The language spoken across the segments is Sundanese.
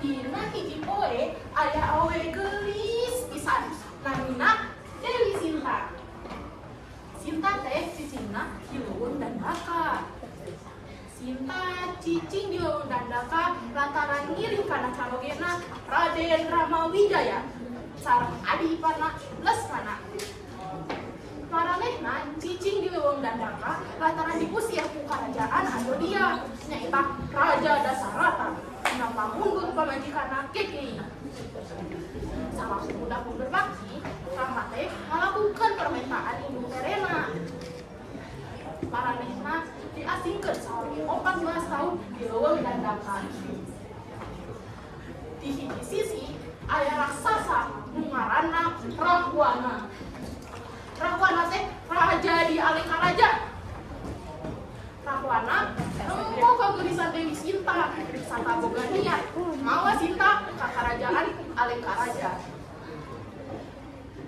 Dina hiji poe aya awewe geulis pisan, namina Dewi Sinta. Sinta teh cicingna di Leuweung Dandaka. Sinta cicing di Leuweung Dandaka lantaran ngiring kana carogena Raden Ramawijaya sareng adi iparna Lesmana. Maranehna cicing di Leuweung Dandaka lantaran diusir ku karajaan Ayodhya, nyaeta Raja Dasarata na pamunggung pamajikanna Kekeyi. Sawaktu budak berbakti, Rama teh ngalakukeun permintaan indung terena. Maranehna diasingkeun salami 14 tahun di Leuweung Dandaka. Di hiji sisi aya raksasa nu ngaranna Rahwana. Rahwana teh raja di Alengka Raja. Rahwana nempo kageulisan Dewi Sinta sarta boga niat mawa Sinta ka karajaan Alengka Raja.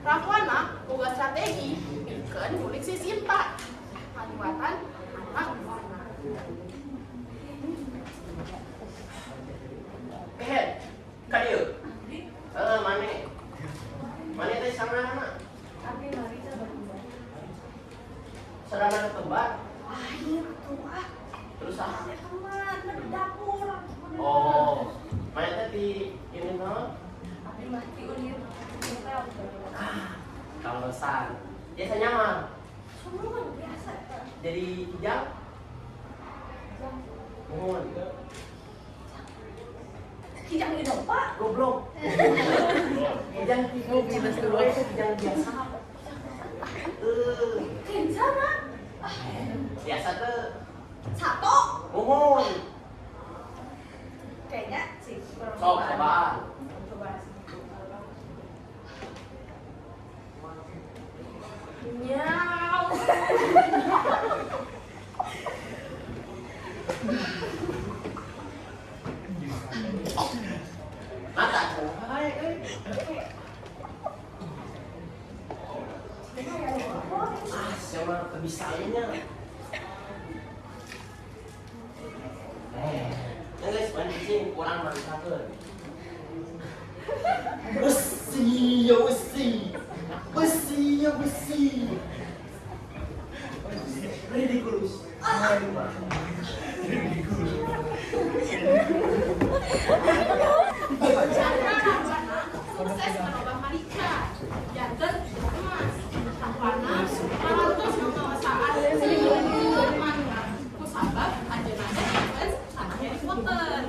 Rahwana boga strategi pikeun nyulik si Sinta kaliwatan anak buahna. Eh, ka dieu. Eh, mane? Mane teh sangarana? Abdi Marica berkembang. Sarana ketembar. Air tuh ah. Terus ah. Teman, di dapur. Oh, mane teh di ini naon? Abdi mah di unir. Hotel. Ah, kaleresan. Biasanya mah Semua biasa. Jadi kijang. Mohon. Kijang di depan. Goblok. Kijang kijang biasa. Eh, Kencana. Biasa tuh. Satu. Mohon. Kayaknya sih. Sok, cobaan. Coba. Nyau. Mata hai euy. Ah, siapa kebisaannya? Eh, geus mancing kurang mangsakeun. Besi ya besi. Besi ya besi. Ridiculous. Karena Rahwana sukses merubah Marica janten emas. Rahwana parantos ngawasaan seueur manga kusabab anjeunna teh fans kana Harry Potter.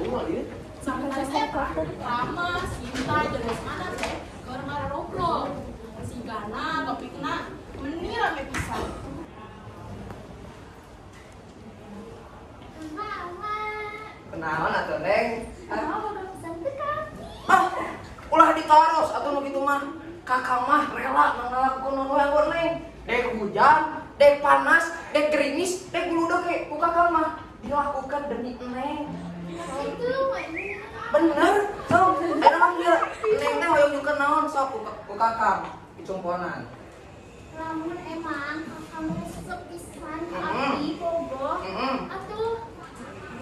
Sampai eta Rama, Sinta jeung Lesmana teh keur ngararobrol. Sigana topikna meni rame pisan. Mama. Kenalan atuh, Neng? Mama boga pesan teu ka abdi? Ah, ulah ditaros atuh nu kitu mah. Kakang mah rela ngalakukeun nu we, Neng. Dek hujan, dek panas, dek gerimis, dek guludeg ge ku kakang mah dilakukan demi Neng. Itu mah. Bener, sok. Ayeuna mah ieu Neng teh hoyong nyungkeun naon sok ku kakang dicumponan. Lamun emang kakang resep pisan ka abdi bogoh. Atuh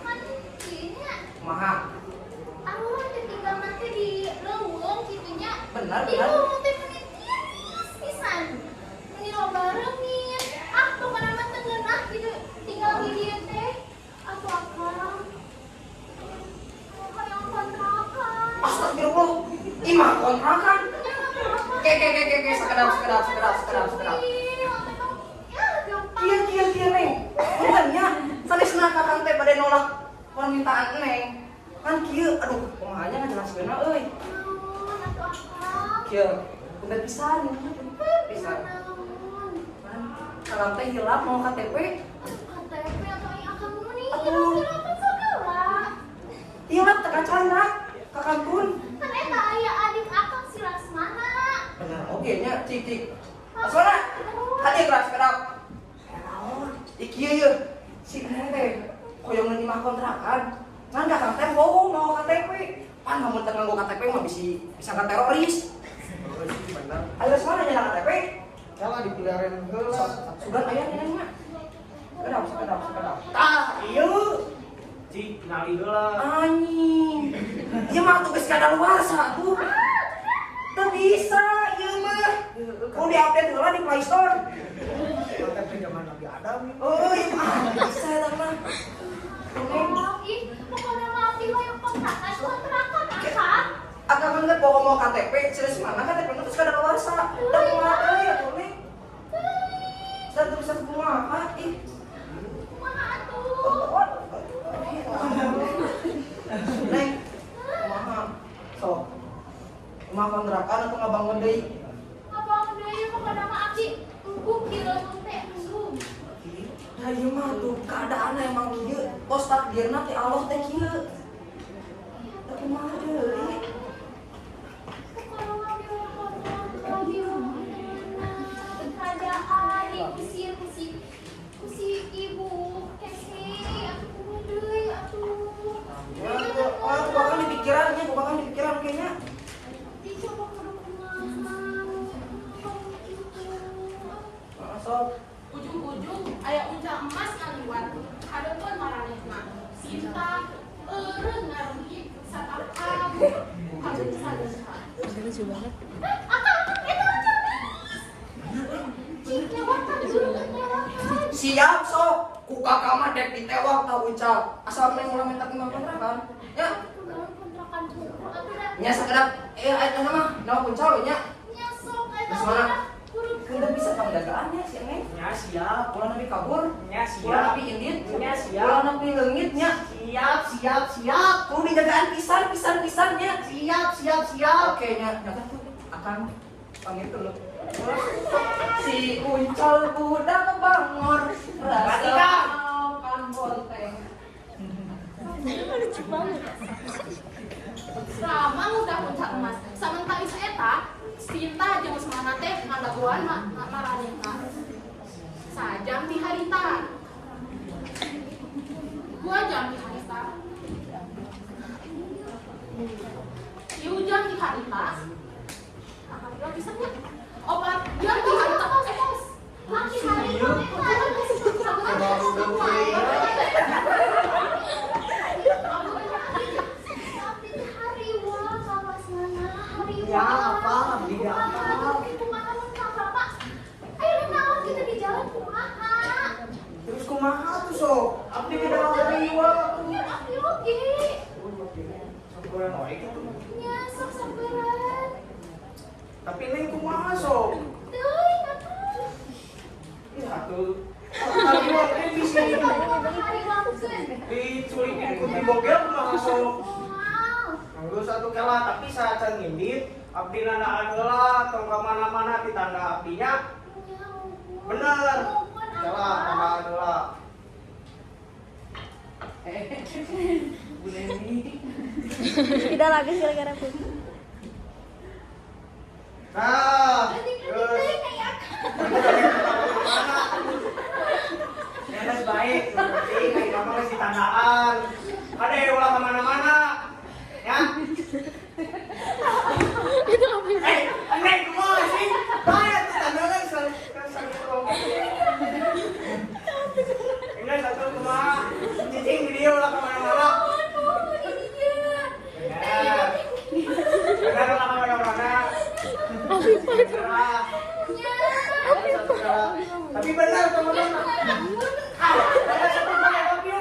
kan kieu nya. Kumaha? Arwah teh tinggal nanti di leuweung kitu nya. Bener, Di bener. leuweung teh meni tiris pisan. Meni loba reungit. Ah, pokona mah teu ngeunah gitu tinggal di dieu teh. Atuh akang hoyong kontrakan. Astagfirullah. Imah kontrakan. Nya kontrakan. Ke ke ke ke ke sakedap sakedap sakedap sakedap sakedap. Wih, ya gampang. Kieu kieu kieu, Neng. Punten nya, sanesna kakang teh bade nolak permintaan Neng. Kan kieu, aduh, kumaha nya ngajelaskeunna euy. Naon atuh akang? Kieu, punten pisan, punten pisan. Naon? Kan kakang teh hilap mawa KTP. KTP atau yang akang meni Atuh. hilap-hilapan segala. Hilap teh kacana ka kantun. Kan eta aya adik akang si Lasmana. Bener oge nya, cik cik. Asmana, kadieu geura sakedap. Naon? Ieu kieu ye. Si Neng teh hoyong imah kontrakan. Ngan kakang teh bohong mawa KTP. Pan lamun teu nganggo KTP mah bisi disangka teroris. Ayo Lasmana nyana KTP. Salah dipeliharaan heula. Sugan aya nya, Neng mah. Sakedap sakedap sakedap. Tah, ieu. Cik, ngali heula. Anjing. Ieu mah tuh geus kadaluarsa tuh. Teu bisa ieu mah. Kudu diupdate heula di Play Store. KTP zaman Nabi Adam. Oh, ieu mah bisa eta mah. Oh, ih, pokoknya mah abdi hoyong kontrakan, kontrakan akang. Akang kan nggak bawa mau KTP, serius mana KTP terus kadaluarsa. Da kumaha deui atuh Neng? Saya terus kumaha ih. Kumaha atuh? Neng, kumaha? Sok. Kumaha kontrakan atau ngabangun deui? Ngabangun deui pokoknya mah abdi embung kieu teh embung. Nah, ieu mah tuh keadaanna emang kieu. Tos takdirna ti Allah teh kieu. Da kumaha deui? Pokoknya mah abdi hoyong kontrakan, abdi hoyong kerajaan diusir ku si ibu kese atuh kumaha deui atuh. Ya, aku bakal di pikirannya, aku bakal di pikiran kayaknya. Dicoba kudu kumaha gitu. Ah, sok. Ujung-ujung aya uncal emas ngaliwat hadeupeun maranehna. Sinta eureun ngarengkik satahab kabeungsa-beungsa. Lucu banget. Akang, eta uncal geulis. Cik lewatan dulu lewatan. Siap sok. Ku kakak mah dek ditewak tau uncal. Asal neng ulah minta imah kontrakan. Ya, Kontrakan hungkul atuh da. nya sakedap eta mah nama uncal we nya. Nya sok eta Geus mana? udah kudu Udah bisa pangjagaannya si Neng. Nya siap. Ulah nepi kabur, Nya ulah siap. nepi indit, Nya siap. ulah nepi leungit nya. Siap, siap, siap. Kudu dijagaan pisan pisan pisannya. Siap, siap, siap. Oke nya, nya tuh akan panggil dulu. Si Uncal budak bangor rasa Kang. makan bonteng. Lucu banget. Rama udah uncal emas. Samentawis eta, Sinta jeung Lesmana teh ngadagoan maranehna. Sajam ti harita. 2 jam ti harita. 3 jam ti harita. Alhamdulillah bisa nya. 4 jam ti harita. Eh, Laki hari eta. Abdi teh hariwang ka Lesmana, hariwang. Ya, apa? Abdi ya, apa? Kumaha kumaha mun ka Bapak. Ayo naon kita di jalan kumaha? Terus kumaha tuh sok? Abdi kada hariwang. Ya abdi oge. Sabaran wae kitu. Nya sok sabaran. Tapi neng kumaha sok? Teuing atuh. Ih atuh. Hariwang teh di sini. Hariwangkeun. Diculik ku bogel kumaha sok? Wow. Geus atuh kela tapi saacan ngindit abdi nandaan heula tong ka mana-mana ditanda abdinya. Nya muhun. Bener. Muhun Kela apa? tandaan heula. Bu Neni. Tidak lagi gara-gara pun. Nah, Leutik-leutik geus. teuing aya. Beres baik, penting aing mah geus ditandaan. Kade ulah ka mana-mana. Ya. Itu apa? Eh, neng kumaha sih? Bae atuh tandaan sa sa Ini satu kumaha? Cicing di dieu ulah ka mana-mana. Muhun ini dia. Bener. Bener ulah ka mana-mana. Bener. Nya. Satu kala. Tapi bener teman-teman. Ah, bener satu kali love you.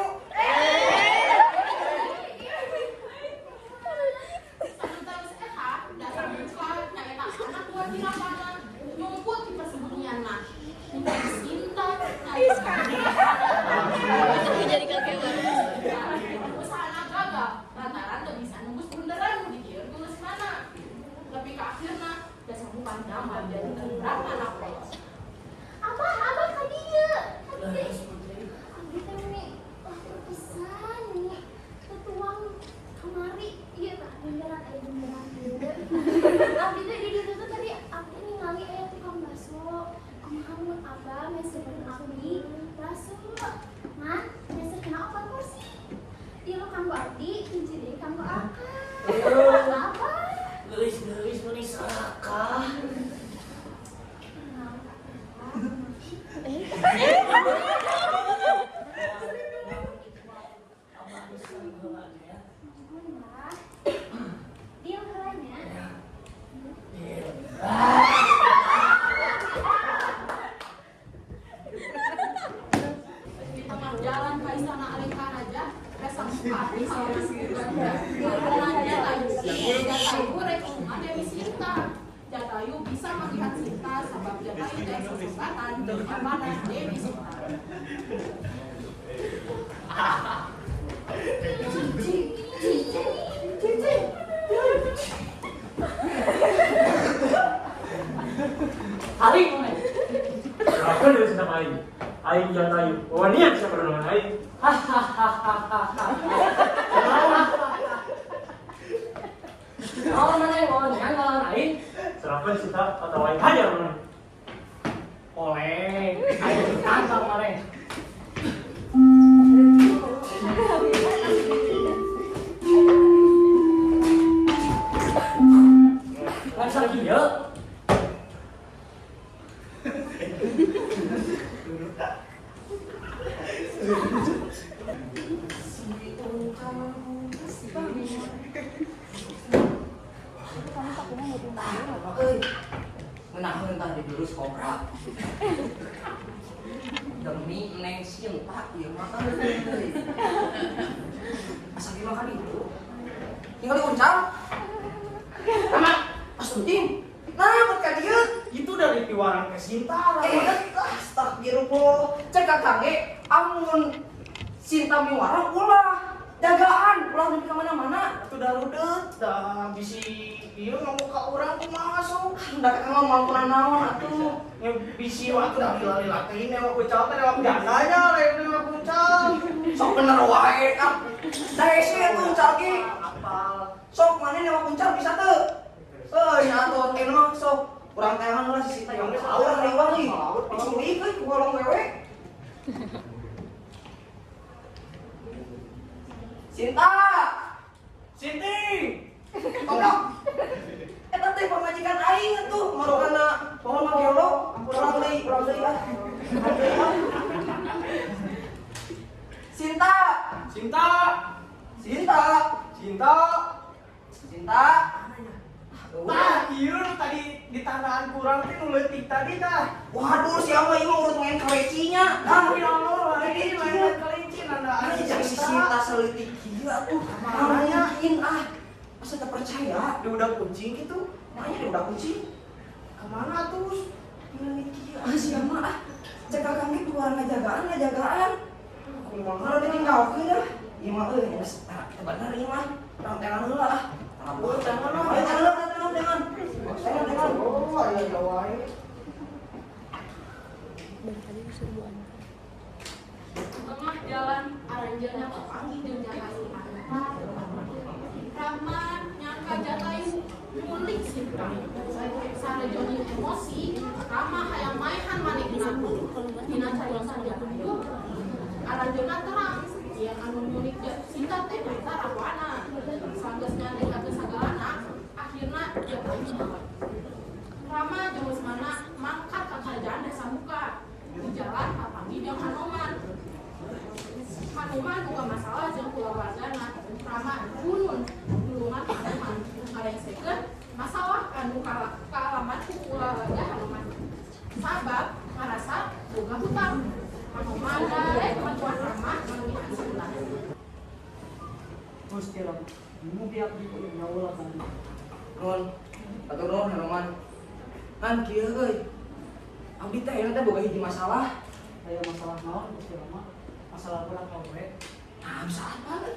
Samentawis eta dasar muka nyaeta anak buah Jirapana nyumput di persembunyianna. Sinta Jadi kakek banget. usahana gagal lantaran teu bisa nembus bundaran nu dijieun ku Lesmana. Tapi ka akhirna dasar pandama jadi Brahmana polos. Abah, abah ka dieu. Ka dieu. Abdi teh meni lapar pisan nih. Tetuang kamari ieu tah bundaran aya bundaran ieu. Abdi teh di ditu teh tadi abdi ningali aya tukang bakso. Kumaha mun abah meserkeun abdi bakso. Ngan meserkeun opat porsi. Tilu kanggo abdi, hiji deui kanggo akang. Abah. Geus geus meni sarakah. Nah, Abah geus Arti salaman karena Jatayu. Jatayu rek hubungan Dewi Sinta. Jatayu bisa melihat Sinta sabab Jatayu teh sesungkatan jeung pamanna Dewi Sinta. Aing mana? Serahkan dari senang aing. Aing Jatayu. Wawanian siapa dengan aing? Hahaha. Naon mana yang wawanian ngalawan aing? Serahkan Sinta atau aing hajar mana? Oleh, aing tangkap mana? Kan sakieu. Euy. Ngeunaheun tah di jurus kobra. Demi Neng Sinta ieu mah euy. Asa gimana kan itu? Tinggal diuncal. Sama pas penting. Nah, ka dieu. Itu dari piwarang ke Sinta. Eh, astagfirullah. Cek kakang ge amun Sinta miwarang ulah jagaan ulah nepi ka mana-mana. Itu dah rudet, dah bisi ieu ngomong ka urang kumaha sok. Da kakang mah moal naon atuh. Ya bisi waktu dah lari-lari ini mah kucal teh lewat jandanya lain mah kucal. Sok bener wae ah. Da hese atuh uncal ge. Apal. Sok maneh newak uncal bisa teu? Euy, nya atuh engke mah sok urang teangan lah si Sinta yang geus aur riwang ih. Diculik euy ku golong wewe. Sinta, Sinti. Goblok. Eta teh pamajikan aing atuh marukana pohon magelo, urang deui ah. Urang deui ah. Sinta, Sinta. Sinta, Sinta. Sinta. Tah, ieu nu tadi ditandaan kurang teh nu leutik tadi tah. Waduh, siapa ieu mah urut main kalecinya. Ah, ya Allah, ini main kelinci nandaan Ini jangan si Sinta seleutik kieu atuh. Nanyain ah. Masa tak percaya? Dia udah kucing gitu. Makanya dia udah kunci. Kemana terus? Leutik kieu ah siapa ah. Cek kakang ge keluar ngajagaan ngajagaan. Kumaha ditinggalkeun ah. Ieu mah euy geus ah bener ieu mah. Urang teangan heula ah. Oh, teangan lah. Ayo teangan heula, teangan teangan. Teangan teangan. Oh, aya aya wae. Dari tadi disuruh Bu Anka. Tengah jalan aranjeunna papanggih jeung Jatayu. Rama nyangka Jatayu nyulik Sinta. Sarejoni emosi, Rama hayang maehan manehna. Dina carita Jatayu, aranjeunna terang yang anu nyulik Sinta teh nyaeta Rahwana. Sanggeus nyanekakeun sagalana, akhirna Jatayu maot. Rama jeung Lesmana mangkat ka kerajaan Dasamuka. Di jalan papanggih jeung Hanoman. Hanoman boga masalah jeung kulawargana. Rama gunun nulungan Hanoman ngalengsekeun masalah anu kaalaman ku kulawarga Hanoman. Sabab ngarasa boga hutang. Hanoman darek bantuan Rama manggihan Sinta. Gusti Rama, mugi abdi nyaula kan. Nuhun. Atur nuhun Hanoman. Ngan kieu euy. Abdi teh ayeuna teh boga hiji masalah. Aya masalah naon Gusti Rama? Masalah urang awewe. Nah, masalah apa?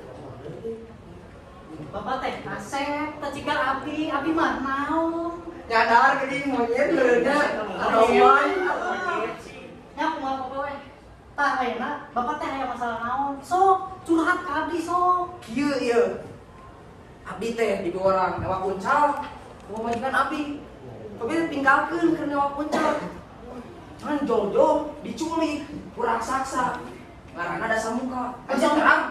Bapak teh kasep, teh cikal abdi, abdi mah naon? Nyadar geuning monyet meureunnya. Hanoman. Nya kumaha bapak we? Tah ayeuna bapak teh aya masalah naon? Sok curhat ka abdi sok. Kieu ieu. Abdi teh di orang newak uncal, pamajikan abdi. Tapi tinggalkeun keur newak uncal. Ngan jol-jol diculik ku raksasa. Ngaranna Dasamuka. Aja terang.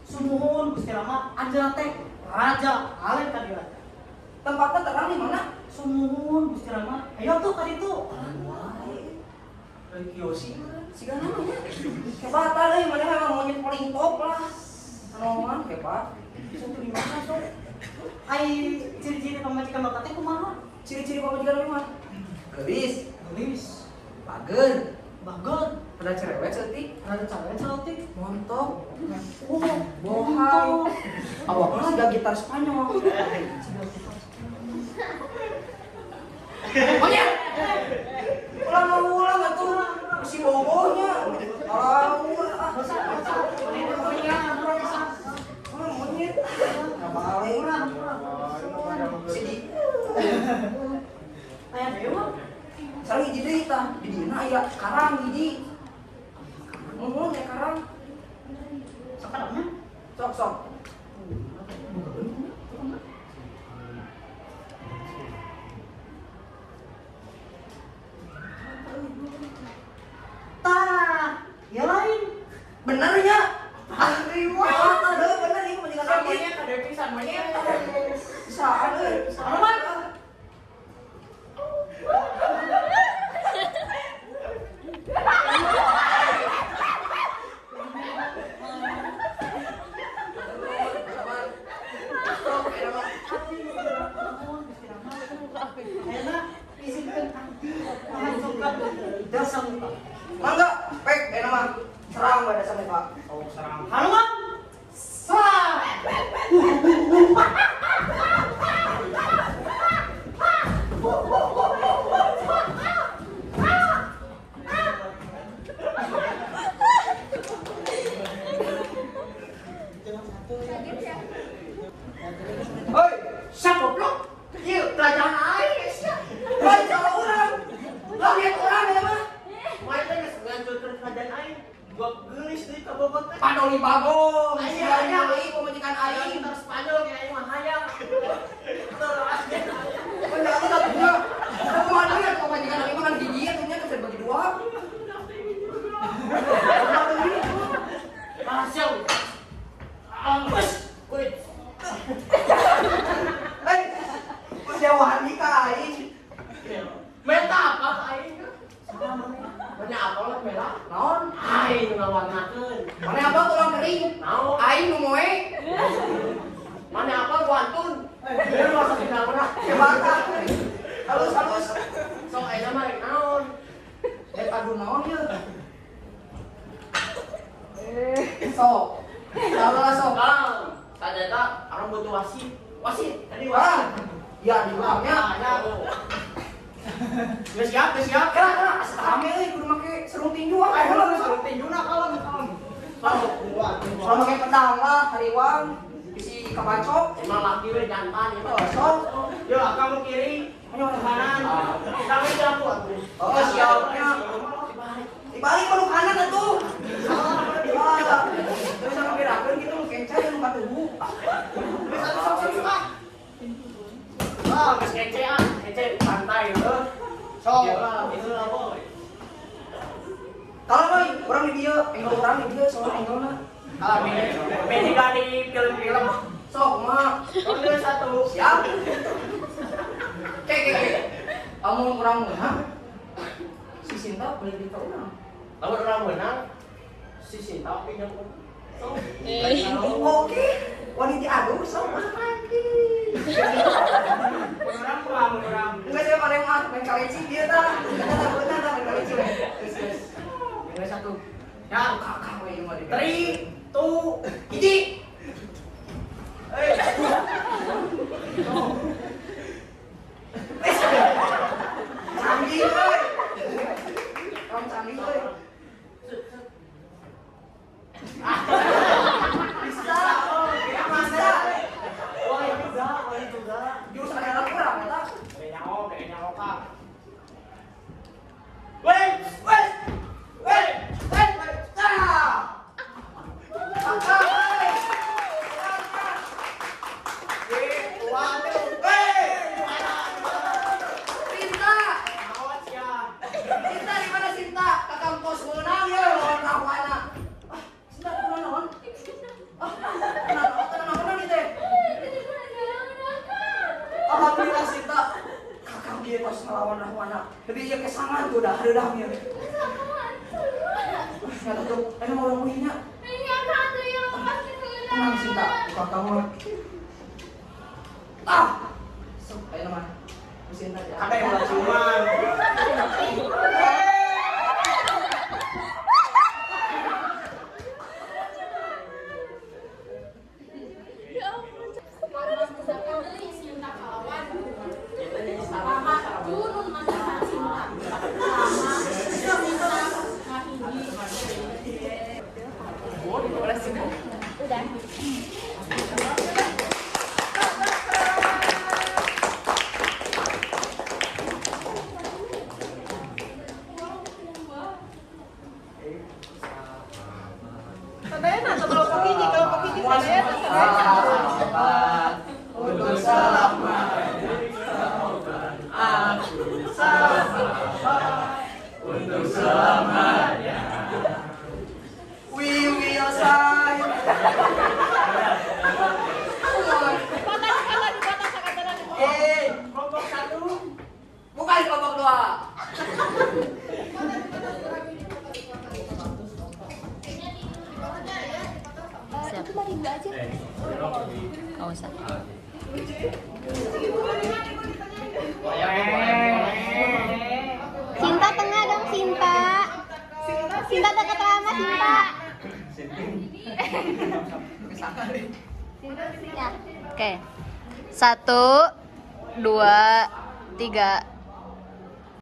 Sumuhun Gusti Rama, anjeunna teh raja alim ka diraja. Tempatnya terang di mana? Sumuhun Gusti Rama, ayo tuh ka ditu. Dari Kiyoshi. Siga namanya. Hebat euy, mana memang monyet paling top lah. Hanoman hebat. Sok di mana sok? Ai ciri-ciri pamajikan bapak teh kumaha? Ciri-ciri pamajikan abdi mah. Geulis, Geulis, bager, bager, rada cerewet saeutik, rada cerewet saeutik. montok. Oh, Bohai. Awakna siga gitar Spanyol. Monyet. Ulang-ulang atuh. Si bobohnya. Alah, ah. Ah, monyet. Nggak balik. Si di. Aya deui mah. Sareng hiji deui tah, di dieuna aya karang hiji. Muhun ya karang. Sakedapnya. Sok sok. Tah, ya lain. Bener nya? Ah, wah, tah bener ieu majikan abdi. Monyet ada pisan monyet. Bisaan euy. Haluman. Sabar. Sok, eta mah. Ayeuna izinkeun abdi ngahancurkeun dasa muka. Mangga, pek eta mah. Serang bae dasa muka. Oh, serang. Haluman. Serang. Hoi, Sia goblok. Ieu kerajaan aing sia. lain salah urang. Lain urang eta mah. Main teh geus ngancurkeun kerajaan aing. Gua geulis deui ka Bogor teh. Padoli bagong, Aya, sia aya. deui pamajikan Aing aing. gitar Spanyol kayak aing mah hayang. Terus Bener aku tak punya. Aku mah deui atuh pamajikan aing mah kan hiji atuh nya geus bagi dua. Hasil. Anggus. Kuit. Eh, sia wani ka aing. Meta apa ka aing? Banyak apa lah mela? Naon? Aing ngawarnakeun. Mana apa tulang kering? Naon? Aing nu moe. Mana apa guantun? Biar masuk di dalam lah. Kebakar. Halus halus. Sok ayeuna mah rek naon? Eh, aduh naon ieu? Sok. Salah sok. Kang, ternyata orang butuh wasit. Wasit, tadi Ah, wasit. ya di belakangnya. Ya. Geus siap, geus siap. Kira kira asa rame euy kudu make sarung tinju ah. Eh, lu sarung tinjuna kalem kalem. Sok. Kalau make pedang lah, hariwang, bisi kabacok. Emang laki we jantan ya. Oh, sok. Yo, kamu kiri, Ayo kanan. Kami jago atuh. Oh, siapnya. Dibalik mah nu kanan atuh. Ah, terus sama berakeun gitu nu kenca nu katuhu. Geus atuh sok sok sok. ah. Ah, geus kece ah, kece santai heuh. Sok. Ya lah, itu lah boy. Kalau euy, urang di dieu, angle urang di dieu soalnya angle-na. Ah, beda juga di film-film. Sok mah. Dua satu. Siap. Ke ke ke. Amun urang meunang, si Sinta beli di ka urang. Lamun urang menang, si Sinta pinjam urang. Sok. Oke, wanita adu sok. Orang kurang, orang. Enggak sih mana mah main kaleci dia tah. Kita tak beunang tah main kaleci we. Geus geus. Dua satu. Ya, Kakak we ieu mah di. 3, 2, hiji. Eh, Canggih euy. Orang canggih euy. Bisa. Bisa. Wah, juga, wah juga. Jurus andalan urang eta. Ada nyaho, Kak. Wait, wait, wait, wait, wait. Ah. Kakak euy. Wait, one, two, wait. Sinta. Awas ya. Sinta di mana Sinta? Kakang pos meunang ya lawan Rahwana. Ah, Sinta kunaon naon? Ah, kunaon kunaon ieu teh? Alhamdulillah Sinta. Kakang dia tos ngelawan Rahwana. Tapi ieu kesangan tuh dah hareudang ieu. Nggak tutup. Ayo mau orang muhina. Tenang Sinta, kakang mah. Ah. Sok ayo mah. Sinta ya. Ada yang ciuman. Sadayana atau kelompok hiji, kelompok hiji sadayana, sadayana. Sahabat untuk selamanya. Aku sahabat untuk selamanya. We will sign. Dipotong, dipotong, dipotong, sakatana dipotong. Eh, Kelompok satu. bukan kelompok dua. Siap. Itu Marinda aja. Nggak usah. Sinta tengah dong, Sinta. Sinta dekat Rama, Sinta. Oke. 1, 2, 3.